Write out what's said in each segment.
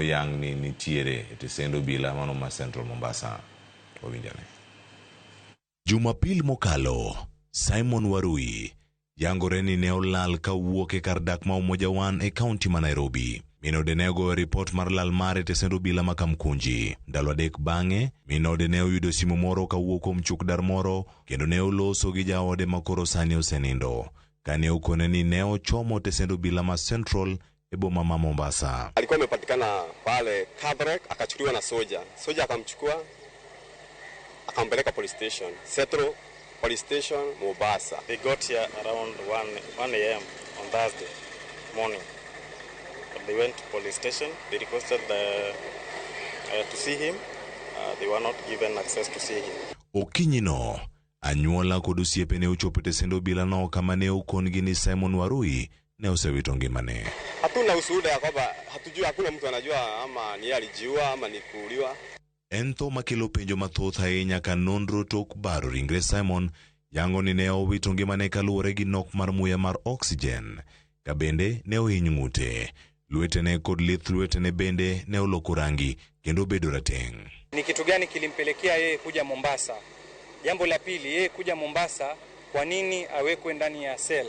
oyang ni nitiere e tesend obila mano ma Central Mombasa. Wawinjane. Jumapil mokalo, Simon Warui yangore ni ne olal ka owuok e kar dak ma Umoja One e kaunti ma Nairobi. Min ode ne ogoyo ripot mar lal mare e tesend obila ma Kamkunji. Ndalo 3 bang'e, min ode ne oyudo simu moro kawuok kuom chuk dar moro kendo ne oloso gi jaode ma koro sani osenindo. Kane okone ni ne ochomo tesend obila ma Central e boma ma Mombasa. Alikuwa amepatikana pale Kabrek, akachukuliwa na soja. Soja akamchukua akampeleka police station, Central Police Station, Mombasa. They got here around 1 a.m. on Thursday morning. But they went to police station. They requested to see him. They were not given access to see him. Okinyi no, anyuola kod osiepe ne ochopo e tesend obila no kama ne okon-gi ni Simon Warui ne osewito ngimane. Hatuna ushuhuda ya kwamba hatujui, hakuna mtu anajua ama ni yeye alijiua ama ni kuuliwa. En tho makelo penjo mathoth ahinya ka nonro tok baro ringre Simon yango ni ne owito ngimane kaluwore gi nok mar muya mar oxygen. Ka bende ne ohiny ng'ute. Lwetene kod lith lwetene bende ne oloko rangi kendo obedo rateng'. Ni kitu gani kilimpelekea yeye kuja Mombasa? Jambo la pili, yeye kuja Mombasa, kwa nini awekwe ndani ya cell?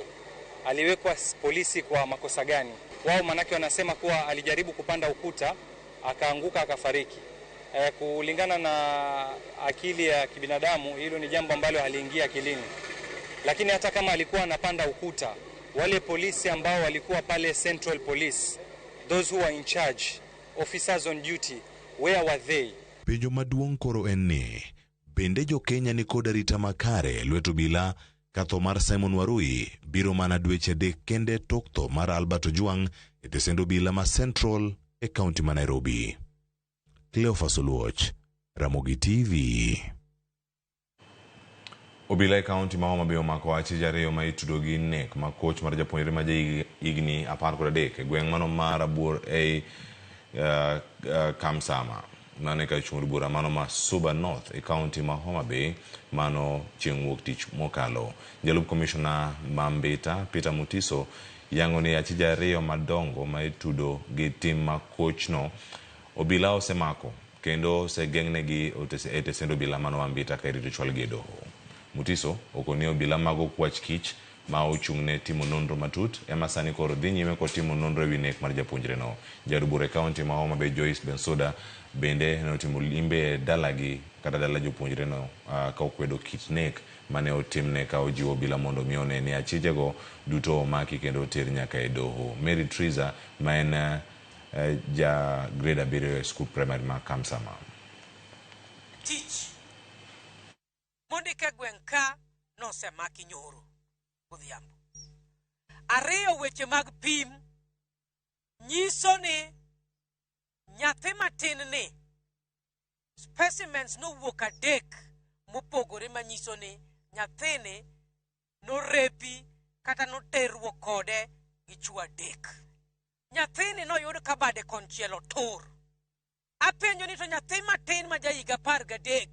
Aliwekwa polisi kwa makosa gani? Wao manake wanasema kuwa alijaribu kupanda ukuta akaanguka akafariki. Kulingana na akili ya kibinadamu hilo ni jambo ambalo haliingia akilini. Lakini hata kama alikuwa anapanda ukuta, wale polisi ambao walikuwa pale Central Police, those who were in charge, officers on duty, where were they? Penjo maduong' koro en ni, bende jo Kenya ni kod arita makare e lwet obila ka tho mar Simon Warui biro mana dweche 3 kende tok tho mar Albert Ojwang e tesend obila ma Central e kaunti ma Nairobi. Cleophas Oluoch, Ramogi TV. Obila e kaunti ma Homa Bay omako achije 2 ma itudo gi nek ma koch mar japuonjre ma jahigni 13 e gweng' mano mar Abuor ei Kamsama. Mano e kar chung' od bura mano ma Suba North e kaunti ma Homa Bay mano chieng' wuok tich mokalo. Jalup komishona ma Mbita Peter Mutiso yango ni achije 2 madongo ma itudo gi tim ma kochno obila osemako kendo osegeng'negi e tesend obila mano ma Mbita ka irito chwalgi e doho. Mutiso okoni obila mag okwach kich ma ochung' ne timo nonro matut ema sani koro dhi nyime kod timo nonro ewi nek mar japuonjreno. Jaod bura e kaunti ma Homa Bay Joyce Bensuda bende ne otimo limbe e dalagi kata dala jopuonjreno ka okwedo kit nek mane otimne ka ojiwo obila mondo mi one ni achijego duto omaki kendo oter nyaka e doho. Mary Triza ma en ja grade 7 e skul primary ma Kamsama. Tich mondik e gweng' ka nosemaki nyoro godhiambo. 2, weche mag pim nyiso ni nyathi matin ni specimens nowuok 3 mopogore manyiso ni nyathini norepi kata noterruok kode gi chwo 3. Nyathini noyud ka bade konchiel otur. Apenjo ni to nyathi matin ma jahiga 13,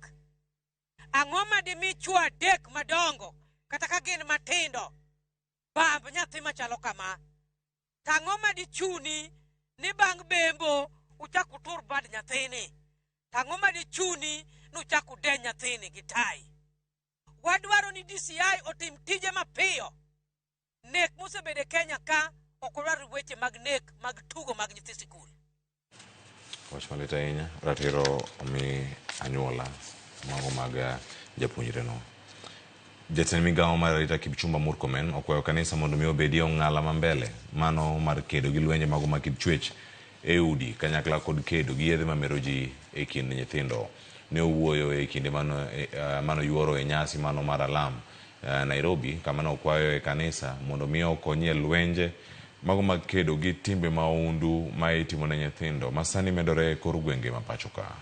ang'o madimi chwo 3 madongo kata ka gin matindo bamb nyathi machalo kama? To ang'o madichuni ni bang' bembo uchak utur bad nyathini? To ang'o madichuni ni uchak udeny nyathini gi tai? Wadwaro ni DCI otim tije mapiyo. Nek mosebedo e Kenya ka ok wadwar weche mag nek mag tugo mag nyithi sikul. Wach malit ahinya, ratiro omi anyuola mago mag japuonjreno. Jatend migawo mar arita Kipchumba Murkomen okwayo kanisa mondo mi obedie ong'ala ma mbele mano mar kedo gi lwenje mago mag kit chwech e udi kanyakla kod kedo gi yedhe mamero ji e kind nyithindo. Ne owuoyo e kinde mano yuoro e nyasi mano mar alam Nairobi kama ne okwayo e kanisa mondo mi okony e lwenje mago mag kedo gi timbe mahundu ma itimo ne nyithindo ma sani medore e kor gwenge ma pacho ka.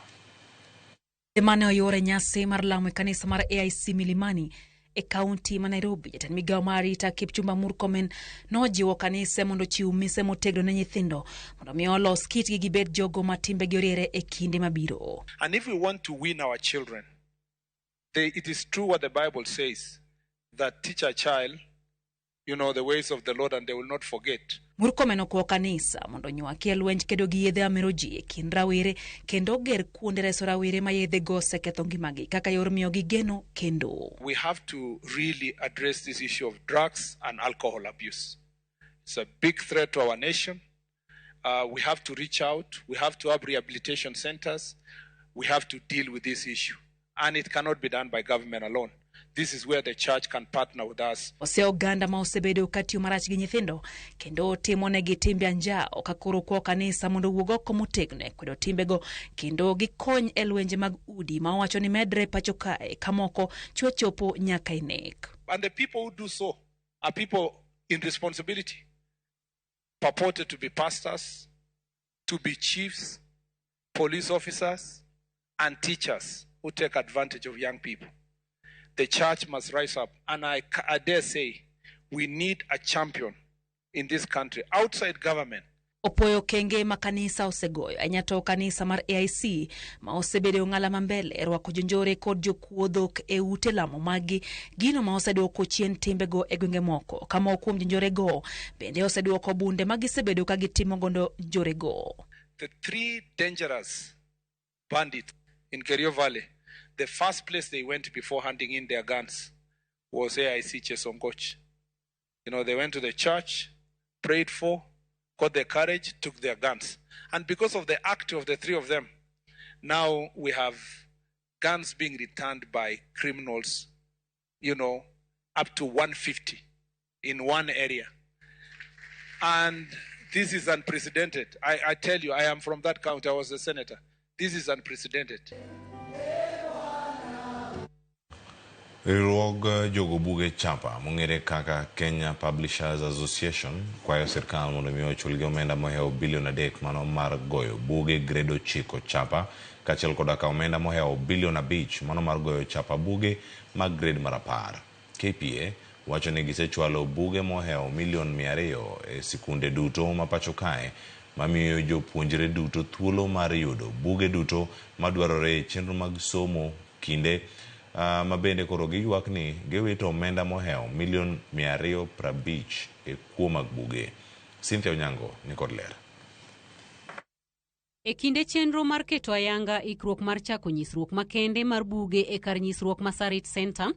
Mane oyuore nyasi mar lamo e kanisa mar AIC Milimani e kaunti ma Nairobi, jatend migawo mar arita Kipchumba Murkomen nojiwo kanise mondo ochiw mise motegno ne nyithindo mondo mi olos kitgi gibed jogo ma timbegi oriere e kinde mabiro. And if we want to win our children, it is true what the Bible says, that teach a child, the ways of the Lord and they will not forget. Murkomen okwayo kanisa mondo onywaki e lwenj kedo gi yedhe mamero ji e kind rawere kendo oger kuonde reso rawere ma yedhego oseketho ngimagi kaka yor miyogi geno kendo. We have to really address this issue of drugs and alcohol abuse. It's a big threat to our nation. We have to reach out. We have to have rehabilitation centers. We have to deal with this issue. And it cannot be done by government alone. This is where the church can partner with us. Ose oganda ma osebedo ka tiyo marach gi nyithindo kendo timo negi timbe anjawo ka koro kwayo kanisa mondo owuog oko motegno e kwedo timbego kendo gikony e lwenje mag udi ma owacho ni medre pacho kae ka moko chwe chopo nyaka e nek. And the people who do so are people in responsibility, purported to be pastors, to be chiefs, police officers, and teachers who take advantage of young people. The church must rise up. And I dare say, we need a champion in this country, outside government. Opoyo okenge ma kanisa osegoyo ahinya to kanisa mar AIC ma osebedo e ong'ala ma mbele e rwako jonjore kod jokuo dhok e ute lamo maggi, gino ma oseduoko chien timbego e gwenge moko ka moko kuom jonjorego bende oseduoko bunde ma gisebedo ka gitimo godo njorego. The three dangerous bandits in Kerio Valley, the first place they went before handing in their guns was AIC Chesongoch. They went to the church, prayed for, got their courage, took their guns. And because of the act of the three of them, now we have guns being returned by criminals, up to 150 in one area. And this is unprecedented. I tell you, I am from that county. I was a senator. This is unprecedented. Riwruog jogo buge chapa mong'ere kaka Kenya Publishers Association kwayo sirkal mondo mi ochulgi omenda mohewo bilion 3 mano mar goyo buge grade 9 chapa kaachiel koda ka omenda mohewo bilion 5 mano mar goyo chapa buge mag grade mar 10. KPA wacho ni gisechwalo buge mohewo milion 200 e sikunde duto ma pacho kae mamiyo jopuonjre duto thuolo mar yudo buge duto madwarore e chenro mag somo kinde ma bende koro giywak ni giwito omenda mohewo milion 250 e kuo mag buge. Cynthia Onyango ni kod ler. E kinde chenro mar keto ayanga ikruok mar chako nyisruok makende mar buge e kar nyisruok ma Sarit Center,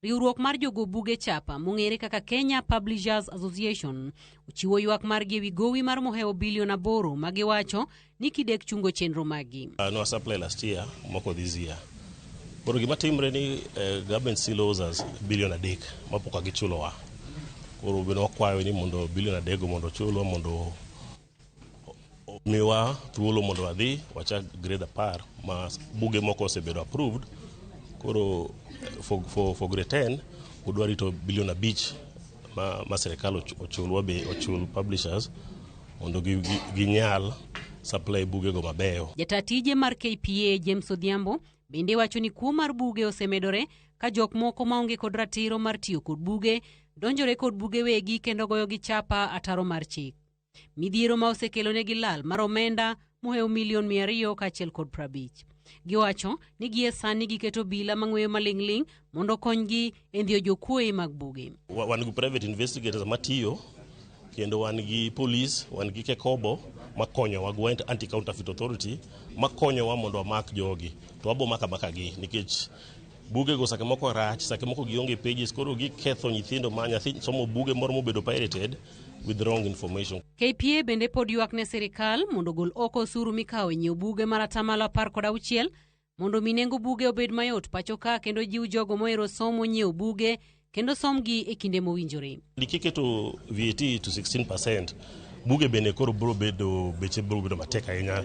riwruok mar jogo buge chapa mong'ere kaka Kenya Publishers Association ochiwo ywak margi ewi gowi mar mohewo bilion 8 ma giwacho ni kidek chungo chenro maggi. No supply last year, moko this year. Koro gima timre ni government still owes us bilion 3 mapok gichulowa. Koro bende wakwayo ni mondo bilion 3 go mondo ochulwa mondo miwa thuolo mondo wadhi wachak grade 10 ma buge moko osebedo approved. Koro for grade 10 udwa rito bilion 5 ma sirikal ochulwa be ochul publishers mondo ginyal supply bugego mabeyo. Jata tije mar KPA James Odhiambo bende wacho ni kuo mar buge osemedore ka jok moko maonge kod ratiro mar tiyo kod buge donjore kod buge wegi kendo goyo gi chapa ataro mar chik. Midhiero ma osekelonegi lal mar omenda mohewo milion 250. Giwacho ni gie sani giketo bila mang'weyo maling'ling' mondo okonygi e ndhiyo jokuoye mag buge. Wan gi private investigators matiyo kendo wan gi police, wan gi Kekobo makonyowa, gi anti-counterfeit authority makonyowa mondo wamak jogi. To wabo maka maka gi nikech buge go sake moko rach, sake moko gionge pages, koro giketho nyithindo ma nyathi somo buge moro mobedo pirated with wrong information. KPA bende pod ywak ne sirikal mondo ogol oko osuru mikawo e nyiewo buge mar 16% mondo mi nengo buge obed mayot pacho ka kendo jiw jogo mohero somo nyiewo buge kendo somgi e kinde mowinjore. Kiketo VAT to 16%, buge bende koro biro bedo beche biro bedo matek ahinya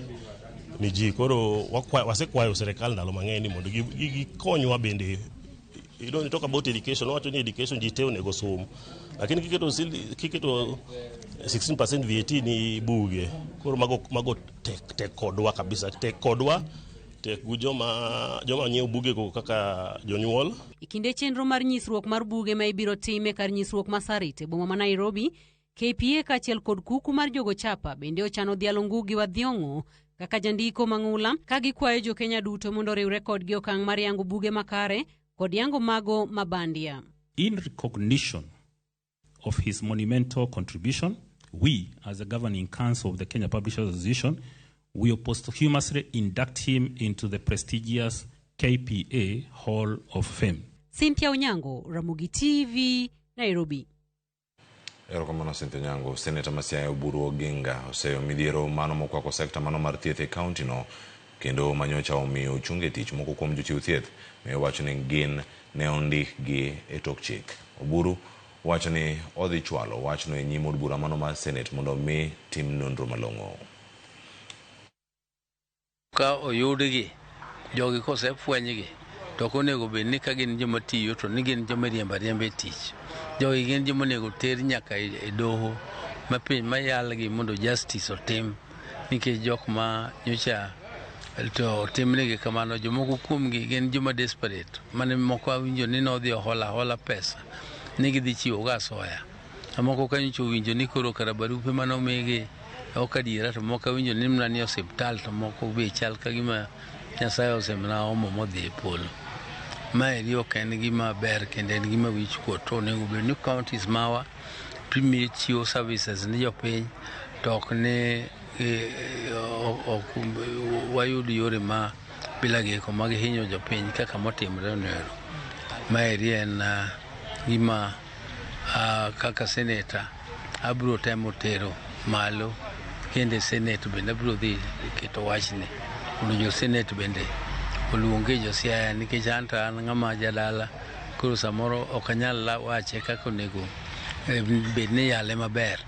ni ji. Koro wasekwayo sirikal ndalo mang'eny ni mondo gikonywa bende. You don't talk about education, wacho ni education ji te onego som. Lakini kiketo 16% VAT ni buge, koro mago tek kodwa kabisa, tek kodwa, tek gi joma nyiewo buge go kaka jonyuol. E kinde chenro mar nyisruok mar buge ma ibiro time kar nyisruok ma Sarit e boma ma Nairobi, KPA kaachiel kod kuku mar jogo chapa bende ochano dhialo Ngugi wa Thiong'o kaka jandiko mang'ula ka gikwayo jo Kenya duto mondo oriwre kodgi okang' mar yango buge makare kod yango mago mabandia. In recognition of his monumental contribution We, as the governing council of the Kenya Publishers Association, will posthumously induct him into the prestigious KPA Hall of Fame. Cynthia Onyango, Ramogi TV, Nairobi. Erokamano Cynthia Onyango. Seneta ma Siaya Oburu Oginga oseyo midhiero mano mokwako sekta mano mar thieth e kaunti no kendo manyocha omiyo ochung e tich moko kuom jochiw thieth ne owacho ni gin ne ondikgi e tok chik. Oburu wacho ni odhi chwalo wachno e nyim od bura mano mar Senate mondo omi tim nonro malong'o. Ka oyudgi jogi kosefwenygi to ok onego bed ni ka gin joma tiyo to ni gin joma riembo ariemba e tich. Jogi gin joma onego ter nyaka e doho mapiny mayalgi mondo justice otim nikech jok ma nyocha to otimnegi kamano jomoko kuomgi gin joma desperate mane moko awinjo ni nodhi ohola hola pesa ni gidhi chiwo go asoya. Moko ka nyocha owinjo ni koro kara barupe manomigi ok adiera to moko awinjo ni mana ni osiptal to moko be chal ka gima Nyasaye osemana omo modhi e polo. Maeri ok en gima ber kendo en gima wich kuot to onego bed ni counties mawa premier chiwo services ni jopiny to ok ni ok wayud yore ma bila giko mag hinyo jopiny kaka motimore noero. Maeri en gima kaka seneta abiro temo tero malo kendo senate bende abiro dhi keto wachni mondo jo senate bende oluonge jo Siaya nikech an to an ng'ama jadala koro samoro ok anyal wache kaka onego bed ni yale maber.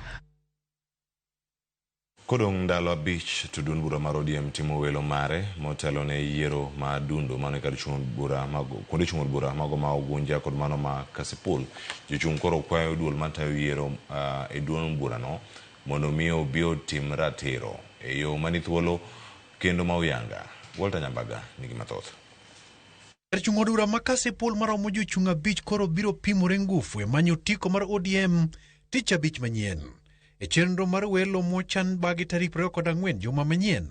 Kodong' ndalo 5 to duond bura mar ODM timo welo mare motelo ne yiero ma dundo mano e kar chung' od bura mago kuonde chung' od bura mago ma Ugunja kod mano ma Kasipul. Jochung' koro kwayo duol matayo yiero e duond burano mondo mi obi otim ratiro e yo mani thuolo kendo ma uyanga. Walter Nyambaga nigi mathoth. Kar chung' od bura ma Kasipul maromo jochung' 5 koro biro pimore ngufu e manyo otiko mar ODM tich abich manyien. E chenro mar welo mochan bagi tarik 24 juma manyien.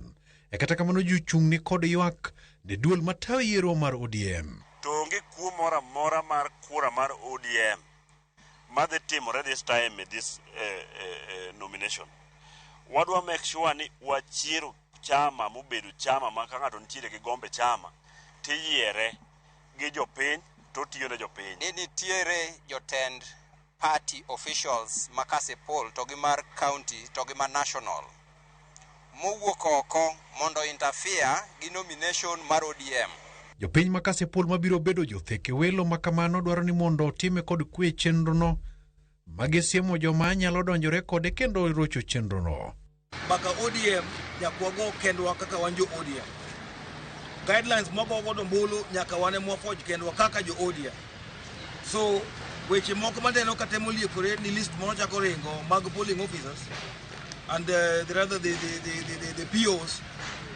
E kata kamano jochung' ni kod ywak ne duol matayo yiero mar ODM. To onge kuo moro amora mar kura mar ODM madhi timore this time this nomination. Wadwa make sure ni wachiero chama mobedo chama ma ka ng'ato nitiere gi gombe chama tiyiere gi jopiny to tiyo ne jopiny. Ni nitiere jotend party officials ma Kasipul to gi mar county to gi ma national mowuok oko mondo interfere gi nomination mar ODM. Jopiny ma Kasipul mabiro bedo jotheke welo ma kamano dwaro ni mondo otime kod kwe chenrono magisiemo joma nyalo donjore kode kendo rocho chenrono. Mbaka ODM nyaka wago kendwa kaka wan jo ODM. Guidelines mwago godo ombulu nyaka wan ema wafoj kendwa kaka jo ODM. So weche moko maneno ka temo liekore ni list moro chako ringo mag polling officers and the POs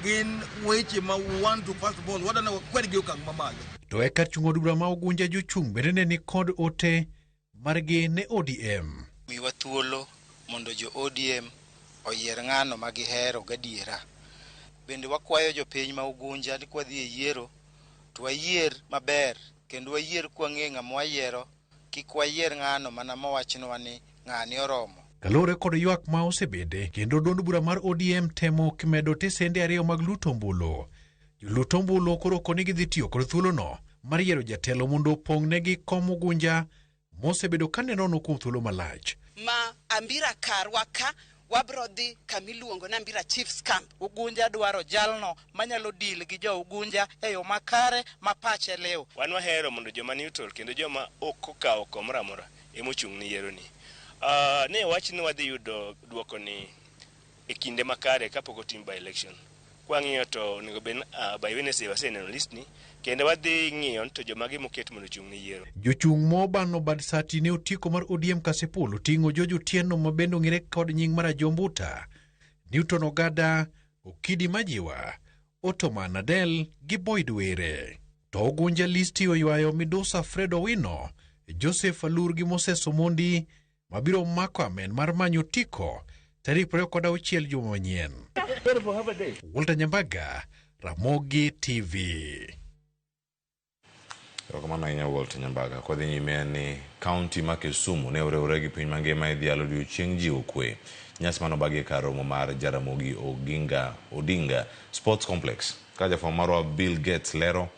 gin weche ma we want to first of all wadwa ni wakwedgi okang' mamalo. To e kar chung' od bura ma Ugunja jochung' bende ne ni kod ote margi ne ODM. Miwa thuolo mondo jo ODM oyier ng'ano ma gihero gadiera. Bende wakwayo jopiny ma Ugunja ni kwadhi e yiero to wayier maber kendo wayier kwang'e ng'ama wayiero, kik wayier ng'ano mana mowachnwa ni ng'ani oromo. Kaluwore kod ywak ma osebede kendo duond bura mar ODM temo kimedo tesende 2 mag luto ombulu. Joluto ombulu koro koni gidhi tiyo kod thuolono mar yiero jatelo mondo opong'negi kom Ugunja mosebedo kanenono kuom thuolo malach. Ma Ambira karwa ka wabro dhi kamiluongo ni Ambira Chiefs Camp. Ugunja dwaro jalno manyalo deal gi jo Ugunja e yo makare ma pache liw. Wan wahero mondo joma neutral kendo joma ok okawo komoro amora emochung' ne yiero ni. Ne wach ni wadhi yudo duoko ni e kinde makare kapok otim by election. Kwang'iyo to onego bed ni by Wednesday waseneno list ni kendo wadhi ng'iyo to jomage moket mondo ochung' ne yiero. Jochung' mobano bad sati ne otiko mar ODM Kasipul oting'o George Otieno ma bende ong'ere kod nying mar Ajombuta, Newton Ogada, Okidi Majiwa, Ottoman Adel gi Boyd Were. To Ugunja listi oywayo Midusa Fred Owino, Joseph Alur gi Moses Omondi mabiro mako amen mar manyo otiko tarik 26 juma manyien. Walter Nyambaga, Ramogi TV. Erokamano ahinya Walter Nyambaga. Kwadhi nyime ni kaunti ma Kisumu ne oriwore gi piny mangima e dhialo odiochieng' jiwo kwe. Nyasi manobagi e kar romo mar Jaramogi Oginga Odinga Sports Complex. Ka jafwambo marwa Bill Gates lero,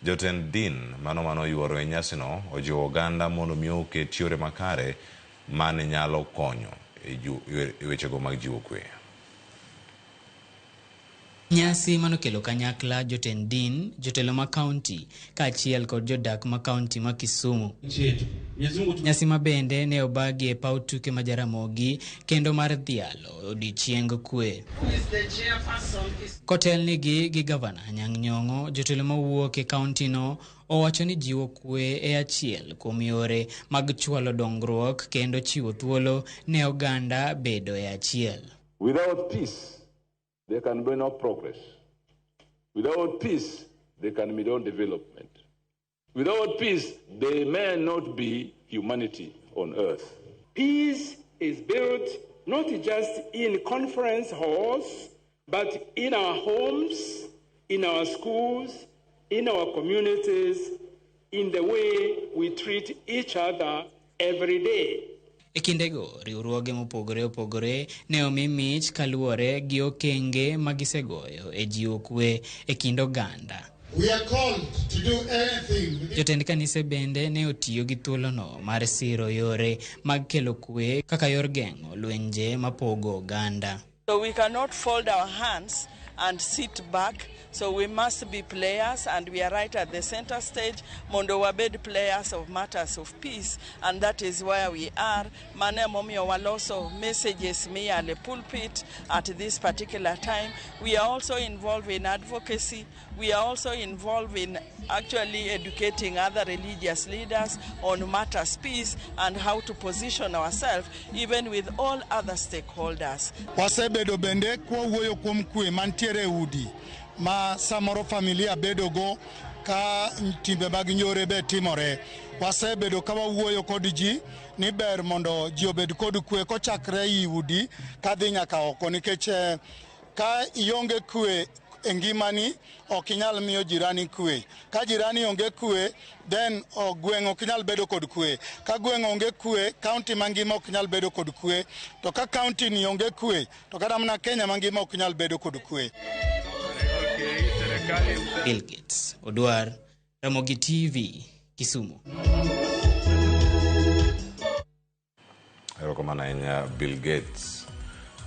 jotend din mano manoyuoro e nyasino ojiwo oganda mondo mi oket yore makare mane nyalo konyo e wechego mag jiwo kwe. Nyasi manokelo kanyakla jotend din, jotelo ma kaunti kaachiel kod jodak ma kaunti ma Kisumu. Nyasi ma bende ne obagi e paw tuke ma Jaramogi kendo mar dhialo odiochieng kwe. Kotelnigi gi gavana Anyang' Nyong'o, jotelo mawuok e kaunti no owacho ni jiwo kwe e achiel kuom yore mag chwalo dongruok kendo chiwo thuolo ne oganda bedo e achiel. Without peace, there can be no progress. Without peace, there can be no development. Without peace, there may not be humanity on earth. Peace is built not just in conference halls, but in our homes, in our schools, in our communities, in the way we treat each other every day. E kindego, riwruoge mopogore opogore ne omi mich kaluwore gi okenge ma gisegoyo e jiwo kwe e kind oganda. We are called to do anything. Jotend kanise bende ne otiyo gi thuolono mar siro yore mag kelo kwe kaka yor geng'o lwenje mapogo oganda. So we cannot fold our hands and sit back. So we must be players, and we are right at the center stage. Mondo wabed players of matters of peace, and that is where we are. Mane momiyo waloso messages miyale pulpit at this particular time. We are also involved in advocacy. We are also involved in actually educating other religious leaders on matters peace and how to position ourselves even with all other stakeholders. Wasebedo bende kwawuoyo kuom kwe mantiere e udi ma samoro familia bedogo ka timbe mag njore be timore. Wasebedo ka wawuoyo kod ji ni ber mondo ji obed kod kwe kochakre ei udi kadhi nyaka oko, nikech ka ionge kwe e ngimani ok inyal miyo jirani kwe. Ka jirani onge kwe, then gweng' ok nyal bedo kod kwe. Ka gweng' onge kwe, kaunti mangima ok nyal bedo kod kwe. To ka kaunti ni onge kwe, to kata mana Kenya mangima ok nyal bedo kod kwe. Bill Gates, Odwar, Ramogi TV, Kisumu. Erokamano ahinya Bill Gates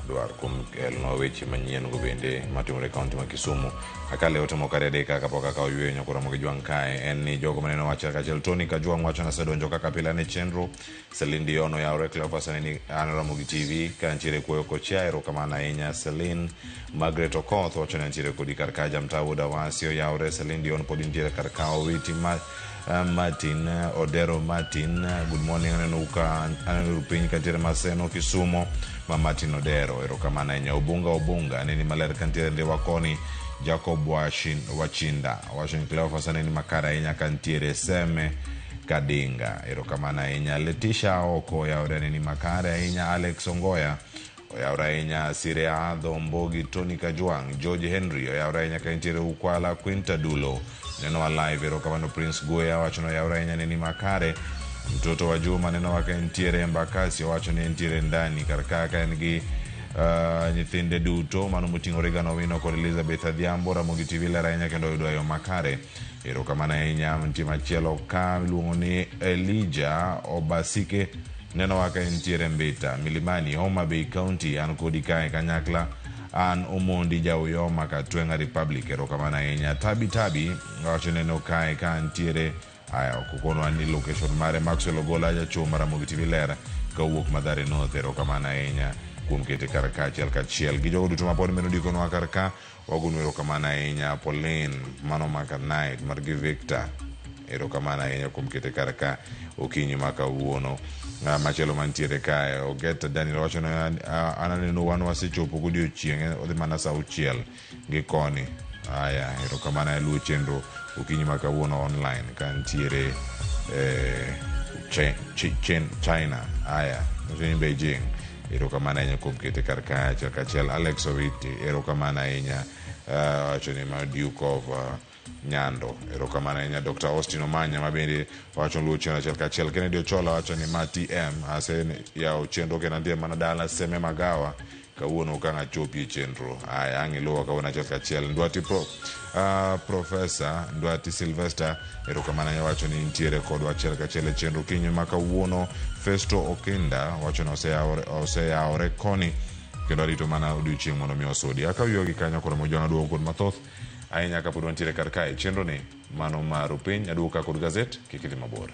Odwar kuom kelonwa weche manyien go bende matimore e kaunti ma Kisumu. Akale ote moko ariyo adek kapok akawo yweyo nyako Ramogi Jwang' kae en ni jogo maneno wach kaachiel Tony Kajwang' wacho ni asedonjo kaka pile ne chenro. Celine Dion oyawore Cleophas aneni an Ramogi TV ka ntiere kuoyo kochia. Erokamano ahinya Celine. Margaret Okoth wacho ni antiere kodi kar ka jamtaa wuod Awasi oyawore. Celine Dion pod ntiere kar ka. Owiti Martin Odero Martin, good morning. Aneno ka aneno piny kantiere Maseno Kisumo ma Martin Odero, erokamano ahinya. Obunga Obunga aneni maler kantiere Ndhiwa koni. Jacob Wachinda wacho ni Cleophas aneni makare ahinya kantiere Seme Kadinga, erokamano ahinya. Letitia Oko oyawore aneni makare ahinya. Alex Ongoya oyawore ahinya. Sire Adho Mbogi Tony Kajwang' George Henry oyawore ahinya kantiere Ukwala. Quinta Dulo nenowa live, erokamano. Prince Goya wacho ni oyawore ahinya neni makare. Mtoto wa Juma nenowa ka entiere Embakasi owacho ni entiere ndani kar ka ka en gi nyithinde duto mano moting'o Regan Owino kod Elizabeth Adhiambo. Ramogi TV ler ahinya kendo oyudo e yo makare, erokamano ahinya. Nitie machielo ka iluongo ni Elijah Obasike nenowa ka entiere Mbita Milimani Homa Bay County. An kodi kae kanyakla an Omondi Jauyoma Katwenga Republic, erokamano ahinya. Tabi Tabi wacho neno kae ka ntiere aya ok okonwa ni location mare. Maxwell Ogola jachuma Ramogi TV ler kawuok Mathare North, erokamano ahinya kuom kete kar ka achiel kachiel gi jogo duto mapod meno ndikonwa kar ka wagonu erokamano ahinya. Pauline mano maka night mar gi Victor, erokamano ahinya kuom kete kar ka okinyi ma kawuono. Machielo mantiere kae Ogeta Daniel wacho ni an aneno wan wasechopo godiochieng' odhi mana sa 6 gi koni. Aya, erokamano e luwo chenro okinyi ma kawuono online ka ntiere China. Aya, ni Beijing, erokamano ahinya kuom kete kar ka achiel kachiel. Alex Owiti, erokamano ahinya. Wacho ni ma Duke of Nyando. Erokamano ahinya Dr. Austin Omanya ma bende wacho luwo chenro achiel kachiel. Kennedy Ochola wacho ni ma TM ase yawo chenro kendo antie mana dala Seme Magawa kawuono ok ang' achopie chenro. Aya ang' iluwa kawuono achiel kachiel. Ndwati Pro, Professor Ndwati Sylvester erokamano ahinya wacho ni intiere kodwa achiel kachiel e chenro kinyi ma kawuono. Festo Okinda wacho ni oseyawore koni kendo arito mana odiochieng' mondo mi osudi. Akaw ywagi kanyo koro mojwang' aduogo kod mathoth ahinya kapod wantiere kar kae. Chenro ni mano mar piny aduogo ka kod gazet kik idhi mabor.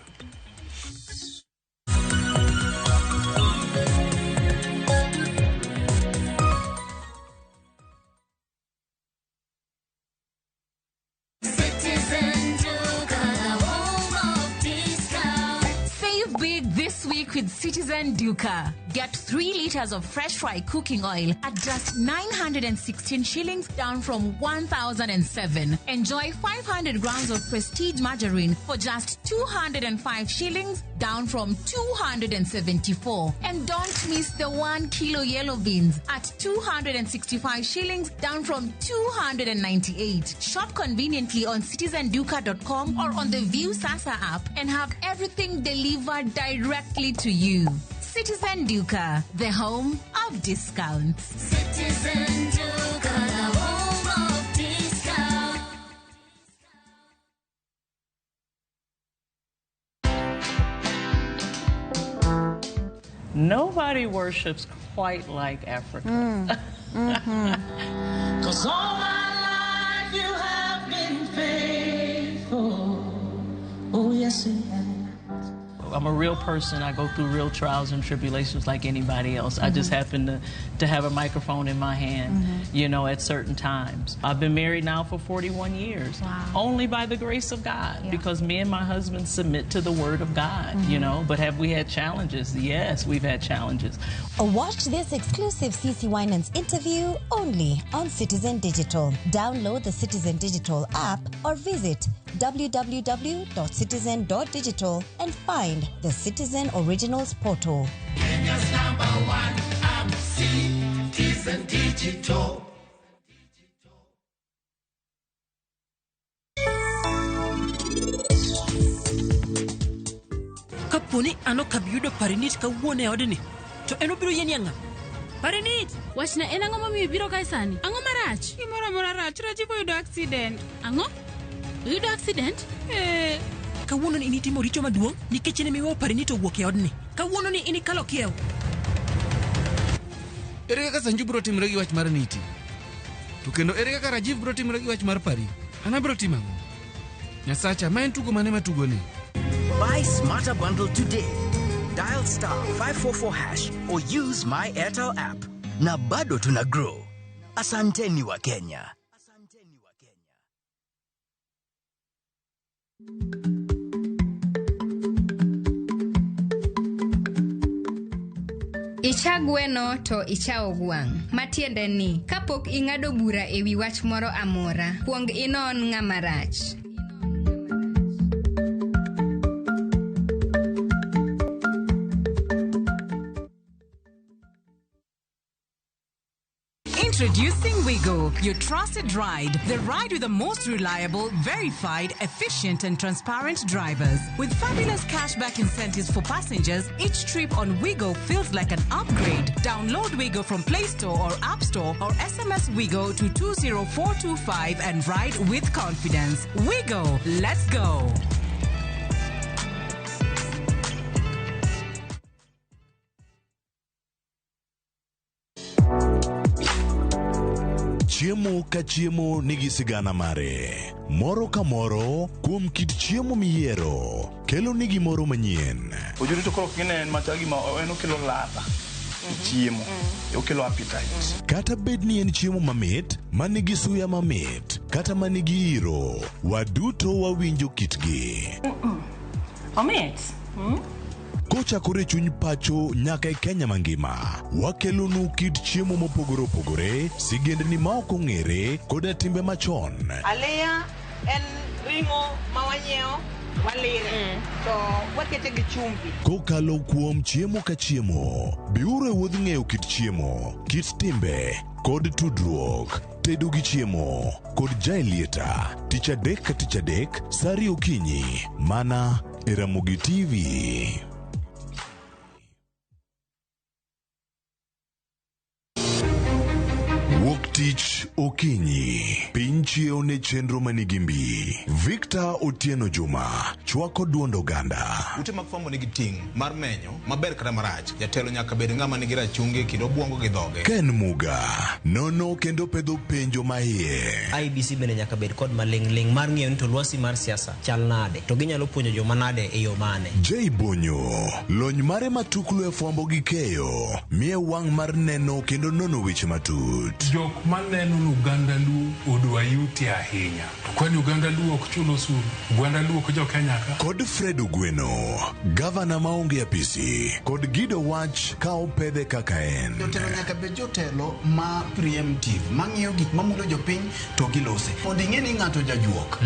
Citizen Duka, the home of discount. Save big this week with Citizen Duka. Get 3 liters of fresh fry cooking oil at just 916 shillings, down from 1,007. Enjoy 500 grams of Prestige margarine for just 205 shillings, down from 274. And don't miss the 1 kilo yellow beans at 265 shillings, down from 298. Shop conveniently on citizenduka.com or on the View Sasa app and have everything delivered directly to you. Citizen Duka, the home of discounts. Citizen Duka, the home of discount. Nobody worships quite like Africa. Cause all my life you have been faithful. Oh, yes, you have. I'm a real person. I go through real trials and tribulations like anybody else. I just happen to have a microphone in my hand, you know, at certain times. I've been married now for 41 years. Wow. Only by the grace of God, because me and my husband submit to the word of God, you know. But have we had challenges? Yes, we've had challenges. Watch this exclusive CC Winans interview only on Citizen Digital. Download the Citizen Digital app or visit www.citizen.digital and find the Citizen Originals portal. Kenya's number one app, Citizen Digital. Kapo ni an ok abi yudo Parinit kawuono e odni, to en obiro yieni ang'a? Parinit! Wachna en ang'o momiyo ibiro kae sani? Ang'o marach? Gimoro amora rach, Rajiv oyudo accident. Ang'o? Oyudo accident? Eh. Kawuono ni initimo richo maduong' nikech in emiweyo Parinit owuok e odni. Kawuono ni inikalo kiewo. Ere kaka Sanju biro timore gi wach mar Niti? To kendo ere kaka Rajiv biro timore gi wach mar Pari? An abiro timo ang'o? Nyasacha, ma en tugo mane matugoni? Buy Smarter Bundle today. Dial star 544 hash or use my Airtel app. Na bado tuna grow. Asanteni wa Kenya. Icha gweno to ichawo gwang'. Matiende ni, kapok ing'ado bura e wi wach moro amora, kuong inon ng'ama rach. Introducing Wigo, your trusted ride. The ride with the most reliable, verified, efficient, and transparent drivers. With fabulous cashback incentives for passengers, each trip on Wigo feels like an upgrade. Download Wigo from Play Store or App Store or SMS Wigo to 20425 and ride with confidence. Wigo, let's go. Chiemo ka chiemo nigi sigana mare. Moro ka moro kuom kit chiemo miyiero kelo ni gimoro manyien. Ojuri to koro kine en machal gima en okelo ladha e chiemo, okelo appetite. Kata bed ni en chiemo mamit, manigi suya mamit, kata manigi iro, waduto wawinjo kitgi. Omit. Kochakore e chuny pacho nyaka e Kenya mangima, wakelonu kit chiemo mopogore opogore, sigendni ma ok ong'ere, koda timbe machon. Aliya en ring'o ma wanyiewo walire to wakete gi chumbi. Kokalo kuom chiemo ka chiemo, biuru e wuodh ng'eyo kit chiemo, kit timbe, kod tudruok. Tedo gi chiemo kod Jaelieta tich adek ka tich adek sa 2 okinyi mana e Ramogi TV. Wuok tich okinyi, piny chiewo ne chenro manigi mbi. Victor Otieno Juma chwako duond oganda. Ute mag fwambo nigi ting' mar menyo maber kata marach. Jatelo nyaka bed ng'ama nigi rachungi e kind obwongo gi dhoge. Ken Muga nono kendo pedho penjo maiye. IEBC bende nyaka bed kod maling'ling' mar ng'eyo ni to lwasi mar siasa chal nade to ginyalo puonjo joma nade e yo mane. J Bonyo, lony mare matuklu e fwambo gi keyo, miye wang' mar neno kendo nono weche matut. Jok maneno ni oganda Luo odwa yuti ahinya. To kwani oganda Luo ok chul osuru? Oganda Luo ok jo Kenya ka? Kod Fred Ogweno, gavana maonge apisi, kod Gido Wach ka opedhe kaka en. Jotelo nyaka bed jotelo ma preemptive, mang'iyo gik mamulo jopiny to gilose. Mondo ing'e ni ng'ato jajuok,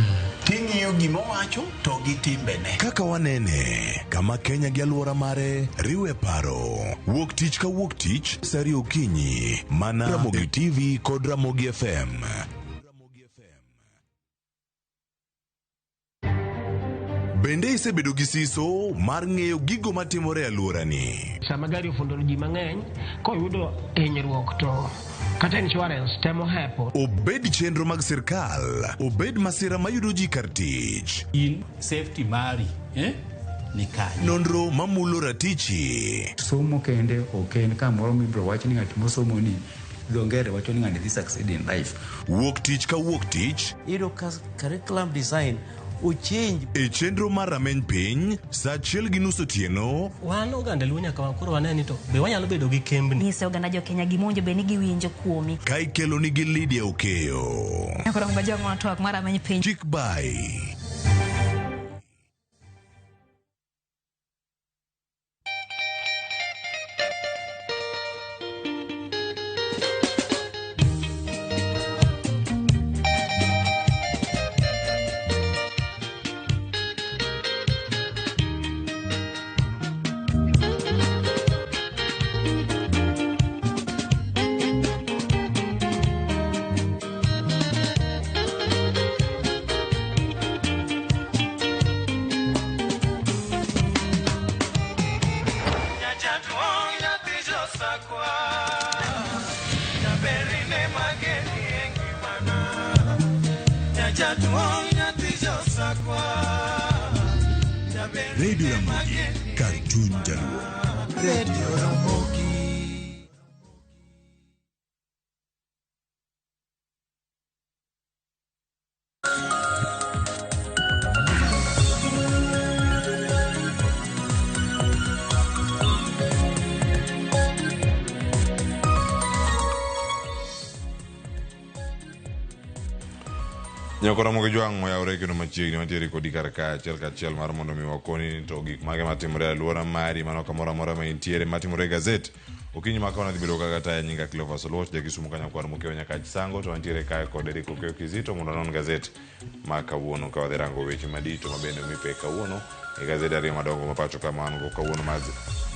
ting'iyo gima owacho to gi timbene. Kaka wanene, kama Kenya gi alwora mare riwe paro. Wuok tich ka wuok tich, sa 2 okinyi, mana Ramogi TV kod Ramogi FM. Bende isebedo gi siso mar ng'eyo gigo matimore e alworani? Sama gari ofundo ji mang'eny, koyudo hinyruok to kata insurance temo hepo. Obed chenro mag sirkal, obed masira mayudo ji kar tich. In safety mari, ni kanye? Nonro mamulo ratichi. Somo kende ok en kamoro mibiro wach ni ng'at mosomo ni dho ngere wacho ni ng'ani dhi succeed in life. Wuok tich ka wuok tich. Iyudo ka curriculum design ochange. E chenro mar rameny piny, sa 1:30 otieno. Wan oganda Luo nyaka koro wane ni to be wanyalo bedo gi kembni. Nyise oganda jo Kenya gima owinjo bed ni giwinjo kuomi. Ka ikelo nigi Lydia Okeyo. Nyakoro ngajong' twak mar rameny piny. Chik bai. Radio Ramogi, kar chuny Jaluo. Radio Ramogi. Nyoko Ramogi Jwang' oyawore kendo machiegni wantiere kodi kar ka achiel kachiel mar mondo mi wakoni ni to gik mage matimore e alwora mari mano kamoro amora ma intiere matimore e gazet okinyi ma kawuono adhi bedo kaka taya nyinga Cleophas Oluoch jakisumu kanyakwar Mokeo Nyakach Sango to wantiere kae kod Eric Okeyo Kizito mondo wanon gazet ma kawuono ka wadhi rango weche madito ma bende omi pek kawuono e gazede ariyo madongo ma pacho ka ma wan go kawuono mar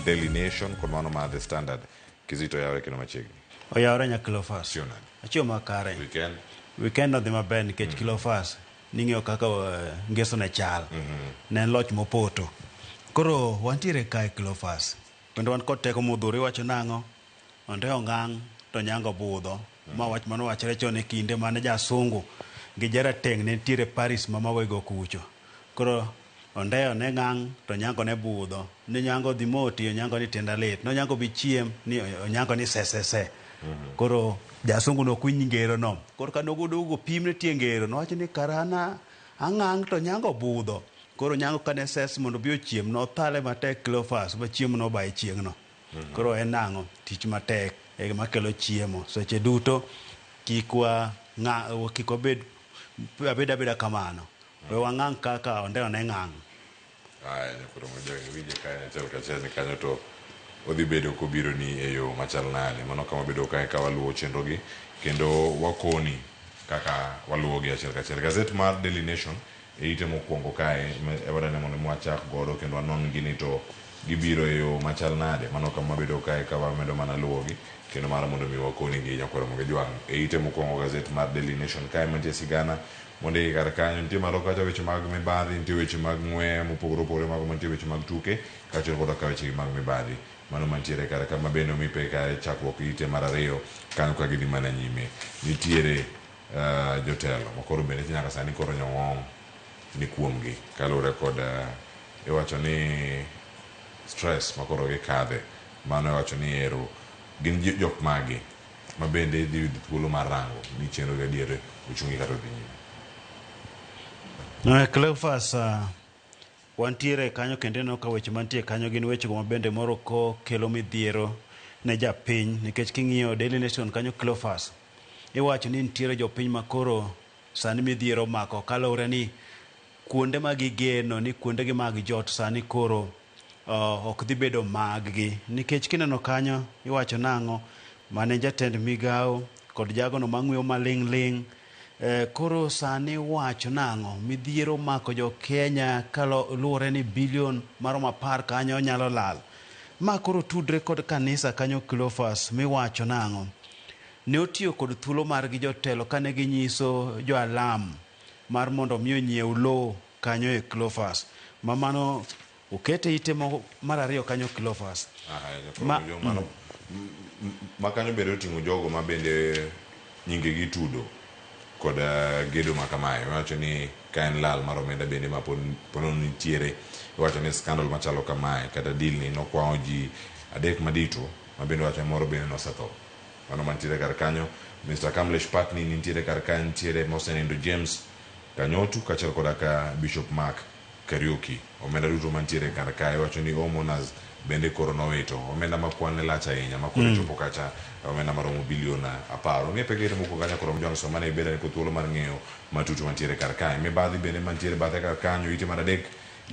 Daily Nation kod mano mar The Standard. Kizito oyawore kendo machiegni. Oyawore nya Cleophas. Chiew nade? Achiew makare. Weekend? Weekend odhi maber nikech Cleophas ning'eyo kaka ngeso ne chal. Ne en loch mopoto. Koro wantiere kae Cleophas. Kendo wan kod teko modhuro iwacho nang'o? Ondeyo ngang' to nyango budho. Ma wach mane owachore chon e kinde mane jasungu gi jarateng' ne nitiere Paris ma mawego kucho. Koro ondeyo ne ngang' to nyango ne budho. Ni nyango dhi moti, onyango ni tienda lit. Nonyango bi chiem, ni onyango ni se se se. Koro jasungu nokwiny ngero no. Koro kane oduogo pim ne tie ngero, nowacho ni karana ang'ang' to nyango budho. Koro nyango kane ses mondo obi ochiem, nothale matek Cleophas ba chiemo nobaye chieng'no. Koro en nang'o? Tich matek e gima kelo chiemo. Seche duto kik wa kik wabed abed abeda kamano. We wang'ang' kaka ondeyo ne ng'ang'. Aya, nyakoro mojawi winje kae achiel kachiel ni kanyo to odhi bedo kobiro ni e yo machal nade. Mano kama bedo kae ka waluwo chenro gi kendo wakoni kaka waluwo gi achiel kachiel. Gazet mar Daily Nation e ite mokwongo kae e wadane mondo mi wachak godo kendo wanon gini to Gibiro e yo machal nade? Mano kama wabedo kae ka wamedo mana luwogi kendo mar mondo mi wakonigi nyakwar Ramogi Jwang'. E ite mokwongo gazet mar Daily Nation kae mantie sigana mondiki kar kanyo nitie malo kacha weche mag mibadhi, nitie weche mag ng'we mopogore opogore mago mantie weche mag tuke kaachiel koda ka weche mag mibadhi. Mano mantiere kar ka ma bende omi pek e chakruok ite mar ariyo kanyo ka gidhi mana nyime. Nitiere jotelo ma koro bende nyaka sani koro nyong'ong' ni kuomgi kaluwore kod iwacho ni stress ma koro gikadhe. Mano iwacho ni ero gin jok mage ma bende dhi yudo thuolo mar rango ni chenro gi adier ochungi kata odhi nyime. Cleophas, wantiere kanyo kendo ineno ka weche mantie kanyo gin wechego ma bende moro ko kelo midhiero ne japiny nikech king'iyo Daily Nation kanyo Cleophas iwacho ni nitiere jopiny ma koro sani midhiero omako kaluwore ni kuonde ma gigeno ni kuondegi mag jot sani koro ok dhi bedo maggi nikech kineno kanyo iwacho nang'o mane jatend migawo kod jagono mang'weyo maling' ling' koro sani wacho nang'o midhiero omako jo Kenya kaluwore ni bilion maromo 10 kanyo nyalo lal. Ma koro tudre kod kanisa kanyo Cleophas miwacho nang'o ne otiyo kod thuolo margi jotelo kane ginyiso jo alam mar mondo mi onyiew lowo kanyo e Cleophas ma mano okete ite mar ariyo kanyo Cleophas. Ma kanyo bende oting'o jogo ma bende nyingegi tudo kod gedo ma kamae. Iwacho ni ka en lal mar omenda bende ma pod nitiere, iwacho ni scandal machalo kamae kata deal ni nokwawo ji 3 madito ma bende wacho ni moro bende nosetho. Mano mantiere kar kanyo Mr. Kamlesh Patni nitiere kar kanyo, nitiere mosenindo James Kanyotu kaachiel koda ka Bishop Mark Kariuki. Omenda duto mantiere kar kae iwacho ni homeowners bende koro nowito omenda ma kwan ne lach ahinya ma koro chopo kacha omenda maromo bilion 10. Ong'e pek ite moko kanyo koro John Somane ibeda ni thuolo mar ng'eyo matut mantiere kar kae. Mibadhi bende mantiere bathe kar kanyo ite mar 3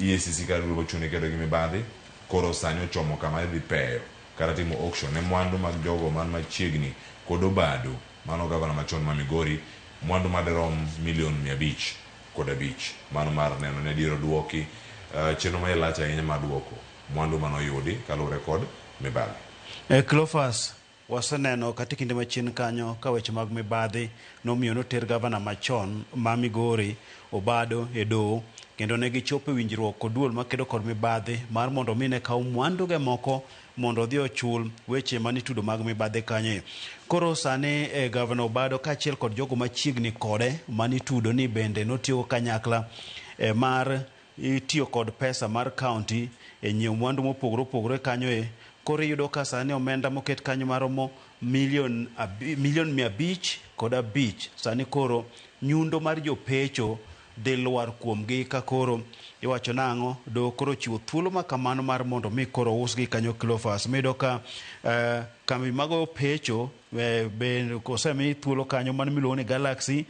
EACC kar duol mochung' kedo gi mibadhi koro sani ochomo kama idhi peyo kata timo auction ne mwandu mag jogo man machiegni kod Obado, mano gavana machon ma Migori, mwandu madirom milion 505. Mano mar neno ne adier oduoki chenro ma lach ahinya mar duoko mwandu manoyudi kaluwore kod mibadhi. Cleophas, waseneno kata kinde machien kanyo ka weche mag mibadhi nomiyo noter gavana machon ma Migori Obado e doho kendo ne gichopo e winjruok kod duol makedo kod mibadhi mar mondo mi ne kaw mwanduge moko mondo odhi ochul weche manitudo mag mibadhi kanyo. Koro sani gavana Obado kaachiel kod jogo machiegni kode manitudo ni bende notiyo kanyakla mar itiyo kod pesa mar county e nyiewo mwandu mopogore opogore kanyo e. Koro iyudo ka sani omenda moket kanyo maromo milion 505 sani koro nyundo mar jopecho dhi lwar kuomgi ka koro iwacho nang'o do koro chiwo thuolo ma kamano mar mondo mi koro usgi kanyo Cleophas. Miyudo ka kambi mago pecho be osemi thuolo kanyo mano miluongo ni Galaxy,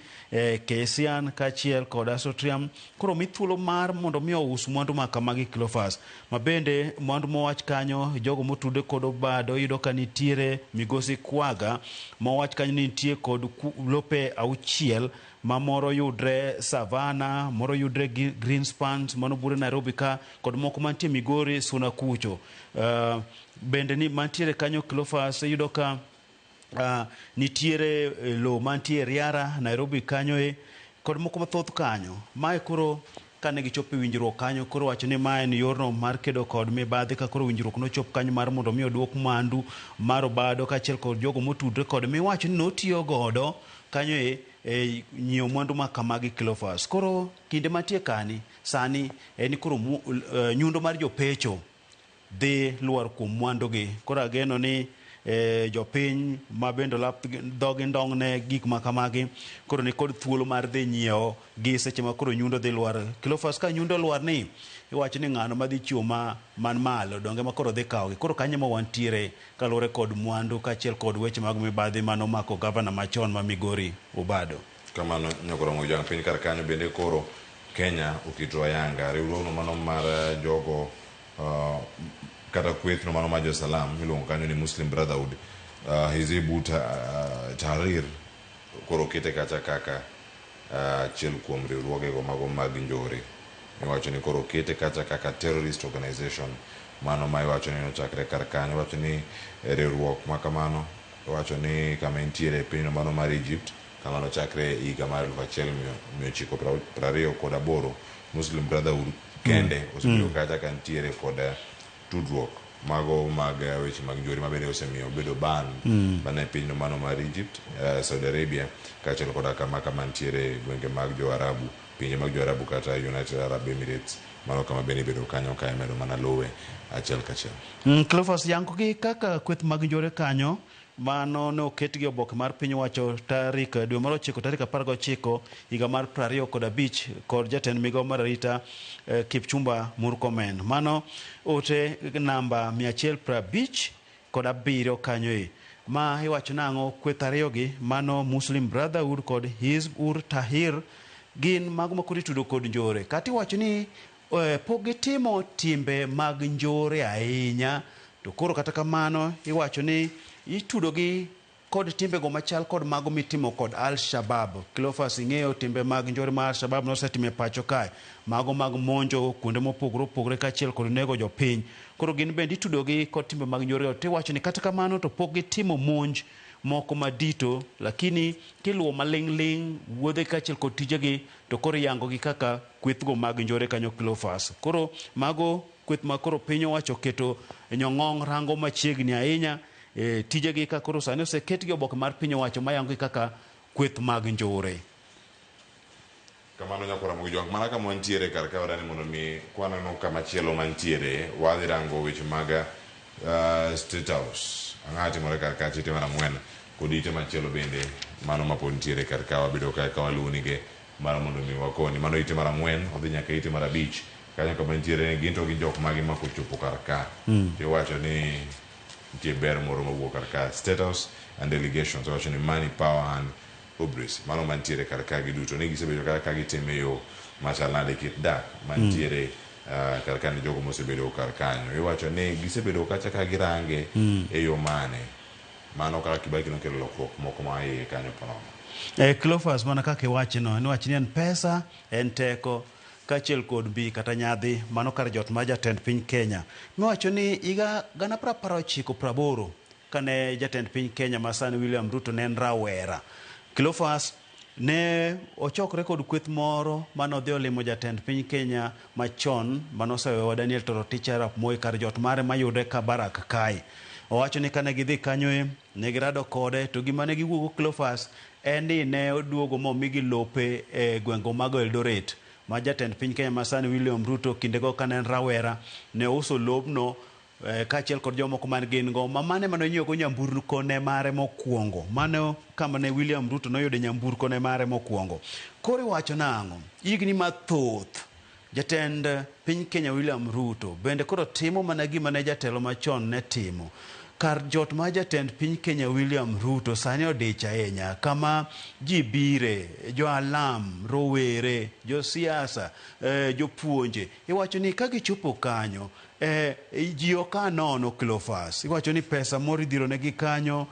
Kesian kaachiel kod Asotrium koro mi thuolo mar mondo mi ous mwandu ma kamagi Cleophas. Ma bende mwandu mowach kanyo jogo motude kod Obado iyudo ka nitiere Migosi Kwaga mowach kanyo ni nitie kod lope 6 ma moro yudre Savannah, moro yudre Greenspans, mano bure Nairobi ka kod moko mantie Migori Suna kucho. Bende ni mantiere kanyo Cleophas iyudo ka nitiere lo mantie Riara Nairobi kanyo e kod moko mathoth kanyo. Mae koro kane gichopo e winjruok kanyo koro wacho ni mae en yorno mar kedo kod mibadhi ka koro winjruok nochop kanyo mar mondo mi oduok mwandu mar Obado kaachiel kod jogo motudre kode miwacho ni notiyo godo kanyo e nyiewo mwandu ma kamagi Cleophas. Koro kinde mantie kani sani en koro nyundo mar jopecho dhi lwar kuom mwandugi. Koro ageno ni jopiny ma bende lap dhogi ndong' ne gik ma kamagi koro ni kod thuolo mar dhi nyiewo gi seche ma koro nyundo dhi lwar. Cleophas, ka nyundo lwar ni iwacho ni ng'ano madhi chiwo ma man malo donge ma koro dhi kawogi. Koro kanyo ma wantiere kaluwore kod mwandu kaachiel kod weche mag mibadhi manomako gavana machon ma Migori Obado. Kamano nyakoromo jang piny kar kanyo bende koro Kenya oketo ayanga riwruogno mano mar jogo kata kwethno mano mar jo-Salam miluongo kanyo ni Muslim Brotherhood, Hizb Tahrir koro okete kacha kaka achiel kuom riwruogego mago mag njore. Iwacho ni koro okete kacha kaka terrorist organization. Mano ma iwacho ni nochakre kar kanyo. Iwacho ni riwruok ma kamano iwacho ni kama entiere e pinyno mano mar Egypt kama nochakre e higa mar 1928 Muslim Brotherhood kende osebedo kacha ka nitiere kod tudruok mago mag weche mag njore ma bende osemiyo obedo ban mana e pinyno mano mar Egypt, Saudi Arabia kaachiel koda kama kama nitiere gwenge mag jo Arabu, pinje mag jo Arabu kata United Arab Emirates. Mano kama bende ibedo kanyo ka imedo mana luwe achiel kachiel. Cleophas yango gi kaka kweth mag njore kanyo mano ne oket gi oboke mar piny owacho tarik dwe mar ochiko tarik 19 higa mar 25 kod jatend migawo mar arita Kipchumba Murkomen. Mano ote namba 157 kanyo e. Ma iwacho nang'o kweth ariyo gi mano Muslim Brotherhood kod Hizb ur Tahrir gin mago ma koro itudo kod njore. Kata iwacho ni pok gitimo timbe mag njore ahinya to koro kata kamano iwacho ni itudo gi kod timbego machal kod mago mitimo kod Al-Shabaab. Cleophas ing'eyo timbe mag njore ma Al-Shabaab nosetimo e pacho kae, mago mag monjo kuonde mopogore opogore kaachiel kod nego jopiny. Koro gin bende itudo gi kod timbe mag njore tiwacho ni kata kamano to pok gitimo monj moko madito, lakini kiluwo maling'ling' wuodhe kaachiel kod tijegi to koro iyango gi kaka kwethgo mag njore kanyo Cleophas. Koro mago kweth ma koro piny owacho oketo nyong'ong rango machiegni ahinya tijegi ka koro sani oseketgi oboke mar piny owacho mayango gi kaka kweth mag njore. Kamano nyakwara Ramogi Jwang', mana kama wantiere kar ka wadani mondo mi kwaneno kama chielo mantiere wadhi rango weche mag State House. Ang'o timore kar ka chite mar ang'wen kod ite machielo bende mano mapod nitiere kar ka wabedo ka ka waluwonige mar mondo mi wakoni. Mano ite mar ang'wen odhi nyaka ite mar abich kanyo kama nitiere gin to gin jok magi ma kochopo kar ka tiwacho ni nitie ber moro mawuok kar ka. State House and delegations iwacho ni money, power and hubris mano mantiere kar ka giduto ni gisebedo kar ka gitime yo machal nade kit dak mantiere kar ka ni jogo mosebedo kar kanyo. Iwacho ni gisebedo kacha ka girange e yo mane mano kaka Kibaki nokelo lokruok moko ma iye kanyo ponono. Cleophas mana kaka iwachno niwach ni en pesa en teko kaachiel kod mbi kata nyadhi mano kar jot mar jatend piny Kenya. Miwacho ni higa 1980 kane jatend piny Kenya masani William Ruto ne en rawera, Cleophas ne ochokre kod kweth moro manodhi olimo jatend piny Kenya machon manosewewa Daniel Toroitich arap Moi kar jot mare mayudre Kabarak kae. Owacho ni kane gidhi kanyo ne girado kode to gima ne giwuogo Cleophas en ni ne oduogo momigi lope e gwenge mag Eldoret ma jatend piny Kenya masani William Ruto kindego kane en rawera ne ouso lobno kaachiel kod jomoko man gin go ma mane mane onyiewo go nyamburko ne mare mokwongo. Mano kama ne William Ruto noyudo nyamburko ne mare mokwongo. Koro iwacho nang'o? Higni mathoth jatend piny Kenya William Ruto bende koro timo mana gima ne jatelo machon ne timo. Kar jot mar jatend piny Kenya William Ruto sani odich ahinya kama ji bire, jo alam, rowere, josiasa, jopuonje. Iwacho ni ka gichopo kanyo ji ok a nono Cleophas. Iwacho ni pesa moro idhiro negi kanyo